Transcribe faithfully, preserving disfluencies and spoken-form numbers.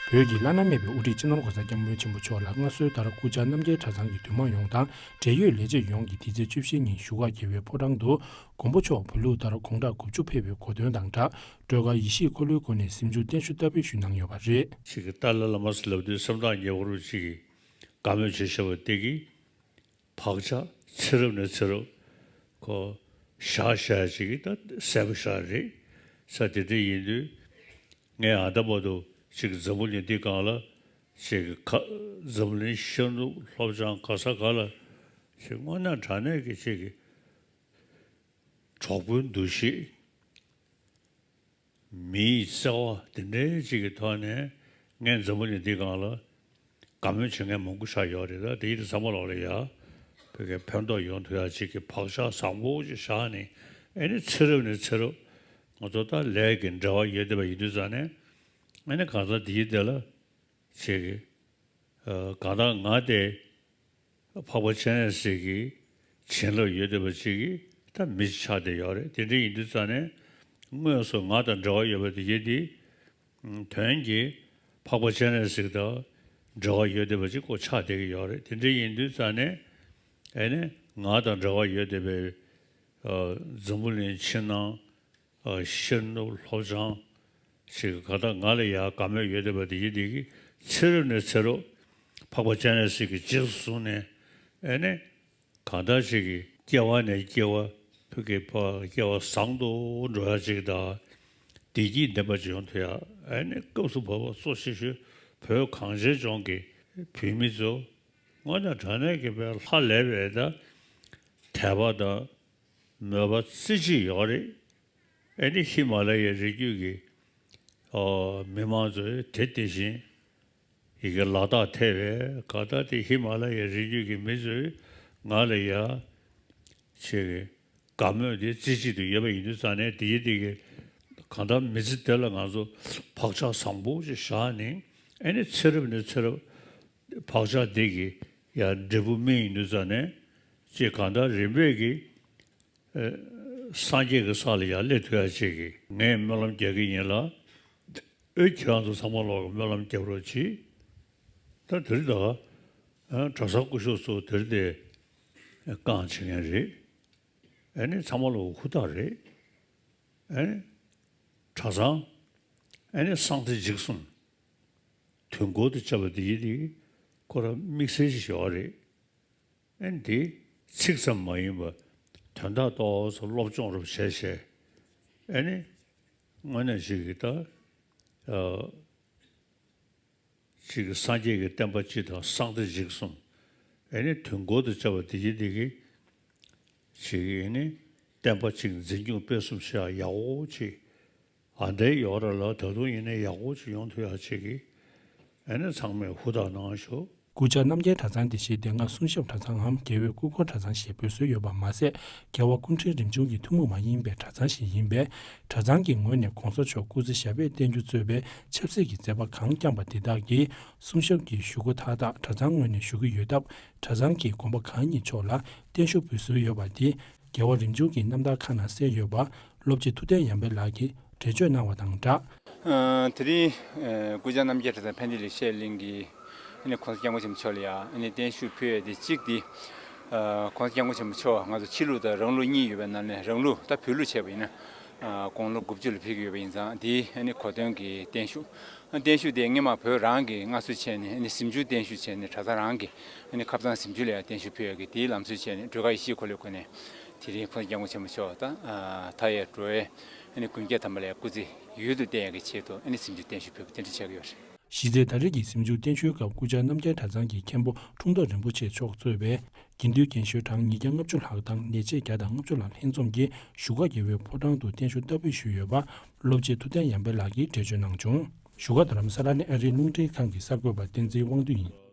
བོད་ཀྱི་བླ་ན་མེད་པའི་དབུ་ཁྲིད་སྤྱི་ནོར་༸གོང་ས་༸སྐྱབས་མགོན་ཆེན་པོ་མཆོག་ལ་མངའ་གསོལ་ལྟར་སྐུ་བཅར་རྣམ་རྒྱལ་གྲྭ་ཚང་གི་འདུས་མང་ཡོངས་དང་འབྲེལ་ཡོད་ལས་བྱེད་ཡོངས་ཀྱིས་འདི་ཚེས་བཅུ་བཞི་ཉིན་བཞུགས་སྒར་རྒྱལ་བའི་ཕོ་བྲང་དུ་མགོན་པོ་མཆོག་བོད་ལུགས་ལྟར་དགུང་གྲངས་དགུ་བཅུ་ཕེབས་པའི་གོ་སྟོན་དང་སྦྲགས་སྒྲོལ་དཀར་ཡེ་ཤེས་འཁོར་ལོའི་སྒོ་ནས་གཟིམ་འཇུག་བརྟན་བཞུགས་བསྟར་འབུལ་ཞུས་གནང་ཡོད་པ་རེད། ཅིག་གི་ཏཱ་ལའི་བླ་མ་ཟེར་ལབ་དུས་སེམས་ཐག་ཉེ་བོར་ཅིག་གི་དགའ་མོས་བྱེད་བཞག་པ་དེ་གིས། བག་ཆགས་ཚེ་རབས་ནས་ཚེ་རབས་ཁོ་བཞག་བཞག་ཅིག་གི་ད་གསལ་པོ་ཞིག་རེད། ས་དེ་འདྲ་ཡིན་དུས་ངས་ཨ་ད་བར་དུ་ཅིག་འཛམ་བུ་གླིང་འདི་སྒང་ལ་ཅིག་གི་ཁ་འཛམ་བུ་གླིང་ཤར་ནུབ་ལྷོ་བྱང་ག་ས་ག་ལ་ཅིག་དངོས་གནས་དྲང་གནས་ཀྱི་ཅིག་གི་གྲོགས་པོའི་འདུ་ཤེས། མིའི་བརྩེ་བ་དེ་འདྲའི་ཅིག་གི་ཐོག་ནས་ངས་འཛམ་བུ་གླིང་འདི་སྒང་ལ་དགའ་མོས་བྱེད་མཁན་མང་པོ་ཞིག་ཡོད་རེད། ད་དེ་ཡིན་དུས་ཚང་མ་ལོག་ལ་ཡ། བོད་སྐད་ཕན་ཐོགས་ཡོང་ཐུབ་ཡ་ཅིག་གི་བག་ཆགས་བཟང་པོ་ཅིག་བཞག་ནས་ཨེ་ནི་ཚེ་རབས་ནས་ཚེ་རབས་ང་ཚོ་ད་ལས་ཀྱི་འབྲེལ་བ་ཡོད་བསྡད་པ་ཡིན་དུས་ཙང་ནས་ཨེ་ནི་གང་ཟག་དེའི་དེ་ལ་ཅིག་གི་གང་ལྟར་ང་དེ་འཕགས་པ་སྤྱན་རས་གཟིགས་ཀྱི་བྱིན་རླབས་ཡོད་བསྡད་པ་ཅིག་གིས་ད་མི་ཆགས་བསྡད་ཡོད་རེད། དེ་འདྲ་ཡིན་དུས་ཙང་ནས་དངོས་སུ་ང་དང་འབྲེལ་བ་ཡོད་པ་དེ་ཡིན་དེ། དོན་གྱིས་འཕགས་པ་སྤྱན་རས་གཟིགས་དང་འབྲེལ་བ་ཡོད་བསྡད་པ་ཅིག་ཁོ་ཆགས་བསྡད་ཀྱི་ཡོད་རེད། དེ་འདྲ་ཡིན་དུས་ཙང་ནས་ཨེ་ནས་ང་དང་འབྲེལ་བ་ཡོད་བསྡད་པའི་འཛམ་བུ་གླིང་ཕྱི་ནང་ཤར་ནུབ་ལྷོ་བྱང་ཞིག་ག་ད་ང་ལ་ཡ་དགའ་མོས་ཡོད་བསྡད་པ་དེ་ཡིན་དེ་གི་ཚེ་རབས་ནས་ཚེ་རབས་འཕགས་པ་སྤྱན་རས་གཟིགས་ཀྱི་རྗེས་སུ་བཟུང་ནས་ཨེ་ནས། གང་ལྟར་ཞིག་གིས་སྐྱེ་བ་ནས་སྐྱེ་བ་ཕུགས་ཀྱི་སྐྱེ་བ་བཟང་དུ་འགྲོ་ཡ་ཅིག་དང་། བདེ་སྐྱིད་ལྡན་པ་ཅིག་ཡོང་ཐུབ་ཡ། ཨ་ནི་སྐབས་སུ་བབ་པ་གཙོ་ཆེ་ཤོས་བོད་གངས་ཅན་ལྗོངས་ཀྱི་བོད་མི་ཚོ་དངོས་གནས་དྲང་གནས་ཀྱི་བོད་ལྷ་ལས་པའི་ད་དད་པ་དང་མོས་པ་རྩེ་གཅིག་ཡོད་རེད། ཨེ་ནི་ཧི་མ་ལ་ཡའི་རི་རྒྱུད་ཀྱི་ཨོ་མི་མང་ཚོས་དེ་དེ་བཞིན་ཡི་གེ་ལ་དྭགས་ཐེ་བའི་ག་ད་དེ་ཧི་མ་ལ་ཡའི་རི་རྒྱུད་ཀྱི་མི་ཚོས་ང་ལ་ཡ་ཆེ་གི་དགའ་མོས་དེ་རྩེ་གཅིག་ཏུ་ཡོད་པ་ཡིན་དུས་ཙང་ནས་དེ་ཡི་དེ་གི་གང་ལྟར་མི་ཚེ་དེ་ལ་ང་ཚོ་བག་ཆགས་བཟང་པོ་ཞིག་བཞག་ནས་ཨེ་ནི་ཚེ་རབས་ནས་ཚེ་རབས་བག་ཆགས་དེ་གི་ཡ་འབྲས་བུ་སྨིན་ཡིན་དུས་ཙང་ནས་ཅེས་གང་ལྟར་རིམ་པས་ཀྱི། སངས་རྒྱས་ཀྱི་ས་ལ་ཡར་སླེབས་ཐུབ་ཡ་ཅིག་གི་ངས་སྨོན་ལམ་རྒྱག་གི་ཡིན་ལ། ཨེ་ཁྱེད་རང་ཚོ་ཚང་མ་ལོག་གི་སྨོན་ལམ་རྒྱབ་རོགས་གྱིས། ད་དེ་རིང་ད་གྲྭ་ཚང་སྐུ་ཞབས་ཚོ་དེ་རིང་དེ་རྐང་བྱེད་མཁན་རེད། ཨེ་ནི་ཚང་མ་ལོག་ཧུར་ཐག་རེད། ཨེ་ནི་གྲྭ་ཚང་ཨེ་ནི་གསང་བདེ་འཇིགས་གསུམ་དུས་འཁོར་དུ་བཅའ་བ་དེ་ཡིན་དེ་ཁོ་རང་དམིགས་བསལ་ཞིག་ཡོད་རེད། ཨེ་འདི་ཚིག་ཙམ་མ་ཡིན་པར་དོན་དག་ཏོག་ཙམ་སློབ་སྦྱོང་རུ་བྱས་བྱས། ཨེ་ནི་དངོས་གནས་ཞིག་གིས་ད་ཨ་ཅིག་སངས་རྒྱས་ཀྱི་བསྟན་པ་སྤྱི་དང་གསང་བདེ་འཇིགས་གསུམ། ཨེ་ནི་དུས་འཁོར་དུ་བཅའ་བ་དེ་ཡིན་དེ་གི་ཅིག་ཨེ་ནི་བསྟན་པ་ཅིག་འཛིན་སྐྱོང་སྤེལ་གསུམ་བྱེད་ཡག་ཡག་པོ་ཅིག་ཨ་འདྲའི་ཡོད་ར་ལ་ད་དུང་ཡིན་ནའི་ཡག་པོ་ཅིག་ཡོང་ཐུབ་ཡག་ཅིག་གི་ཨ་ནི་ཚང་མས་ཧུར་ཐག་གནང་ཤོག་སྐུ་བཅར་རྣམ་རྒྱལ་གྲྭ་ཚང་དེ་བཞིན་དེ་སྔ་གསུང་ཞབས་གྲྭ་ཚང་ངམ་རྒྱལ་བའི་སྐུ་འཁོར་གྲྭ་ཚང་ཞེས་འབོད་སྲོལ་ཡོད་པ་མ་ཟད། རྒྱལ་བ་སྐུ་ཕྲེང་རིམ་བྱོན་གྱི་ཐུན་མོང་མ་ཡིན་པའི་གྲྭ་ཚང་ཞིག་ཡིན་པས། གྲྭ་ཚང་གི་ངོས་ནས་གོང་ས་མཆོག་སྐུ་ཚེ་ཞབས་པད་བརྟན་འགྱུར་གཙོས་པའི་ཆབ་སྲིད་ཀྱི་མཛད་པ་གང་བསྐྱངས་པ་དེ་དག་གི་གསུང་ཞབས་ཀྱི་ཞུ་སྒོ་མཐའ་དག་གྲྭ་ཚང་ངོས་ནས་ཞུ་གི་ཡོད་སྟབས། གྲྭ་ཚང་གི་དགོན་པ་གང་ཉིད་མཆོག་ལ་བརྟན་བཞུགས་འབུལ་སྲོལ་ཡོད་པ་དེ། རྒྱལ་བ་རིམ་བྱོན་གྱི་རྣམ་ཐར་ཁག་ནང་གསལ་ཡོད་པ། སློབ་སྤྱི་ཐུབ་བསྟན་ཡར་འཕེལ་ལགས་ཀྱིས་འགྲེལ་བརྗོད་གནང་བ་དང་སྦྲགས། ཨ་དེ་རིང་ཨ་སྐུ་བཅར་རྣམ་རྒྱལ་གྲྭ་ཚང་ཕན་བདེ་ལེགས་བཤད་གླིང་གི་ཨ་ནི་གོང་ས་སྐྱབས་མགོན་ཆེན་པོ་མཆོག་ལ་ཡང་ཨ་ནི་བརྟན་བཞུགས་ཕུལ་ཡས་དེ་གཅིག་དེ། ཨ་གོང་ས་སྐྱབས་མགོན་ཆེན་པོ་མཆོག་ང་ཚོ་ཕྱི་ལུགས་དང་རང་ལུགས་གཉིས་ཡོད་པའི་ནང་ནས་རང་ལུགས་ད་བོད་ལུགས་བྱས་པ་ཡིན་ན། ཨ་དགུང་ལོ་དགུ་བཅུ་ལ་ཕེབས་ཀྱི་ཡོད་པ་ཡིན་ཙང་དེའི་ཨ་ནི་གོ་སྟོན་གྱི་བརྟན་བཞུགས། བརྟན་བཞུགས་དེ་སྔོན་མ་བོད་རང་གིས་མངའ་གསོལ་བྱས་ནས་ཨ་ནི་གཟིམ་འཇུག་བརྟན་བཞུགས་བྱས་ནས་གྲྭ་ཚང་རང་གིས་ཨ་ནི་ཁབ་ཚང་གཟིམ་འཇུག་ལ་ཡང་བརྟན་བཞུགས་ཕུལ་ཡག་གི་དེའི་ལམ་སྲོལ་བྱས་ནས་སྒྲོལ་དཀར་ཡེ་ཤེས་འཁོར་ལོའི་སྒོ་ནས་དེ་རིང་གོང་ས་སྐྱབས་མགོན་ཆེན་པོ་མཆོག་དང་ཨ་མཐའ་ཡས་འགྲོ་བའི་ཨ་ནི་མགོན་སྐྱབས་དམ་པ་ལ་ཡང་སྐུ་ཚེ་ཡུན་དུ་བརྟན་ཡག་གི་ཆེད་དུ་ཨ་ནི་གཟིམ་འཇུག་བརྟན་བཞུགས་ཕུལ་བ་དེ་འདྲ་ཆགས་ཀྱི་ཡོད་རེད། གཞི་རྩའི་ད་རེས་ཀྱི་གཟིམ་འཇུག་བརྟན་བཞུགས་སྐབས་སྐུ་བཅར་རྣམ་རྒྱལ་གྲྭ་ཚང་གི་མཁན་པོ་འཁྲུངས་ཐོག་རིན་པོ་ཆེ་མཆོག་གཙོས་པའི་དགེ་འདུན་རྒན་གཞོན་གྲངས་ཉིས་བརྒྱ་ལྔ་བཅུ་ལྷག་དང་ལས་བྱེད་བརྒྱ་དང་ལྔ་བཅུ་ལྷག་ལྷན་འཛོམས་ཀྱིས་བཞུགས་སྒར་རྒྱལ་བའི་ཕོ་བྲང་དུ་བརྟན་བཞུགས་བསྟར་འབུལ་ཞུས་ཡོད་པ། སློབ་སྤྱི་ཐུབ་བསྟན་ཡར་འཕེལ་ལགས་ཀྱིས་འགྲེལ་བརྗོད་གནང་བྱུང་། བཞུགས་སྒར་རྡ་རམ་ས་ལ་ནས་ཨ་རིའི་རླུང་འཕྲིན་ཁང་གི་གསར་འགོད་པ་བསྟན་འཛིན་དབང་འདུས་ཡིན།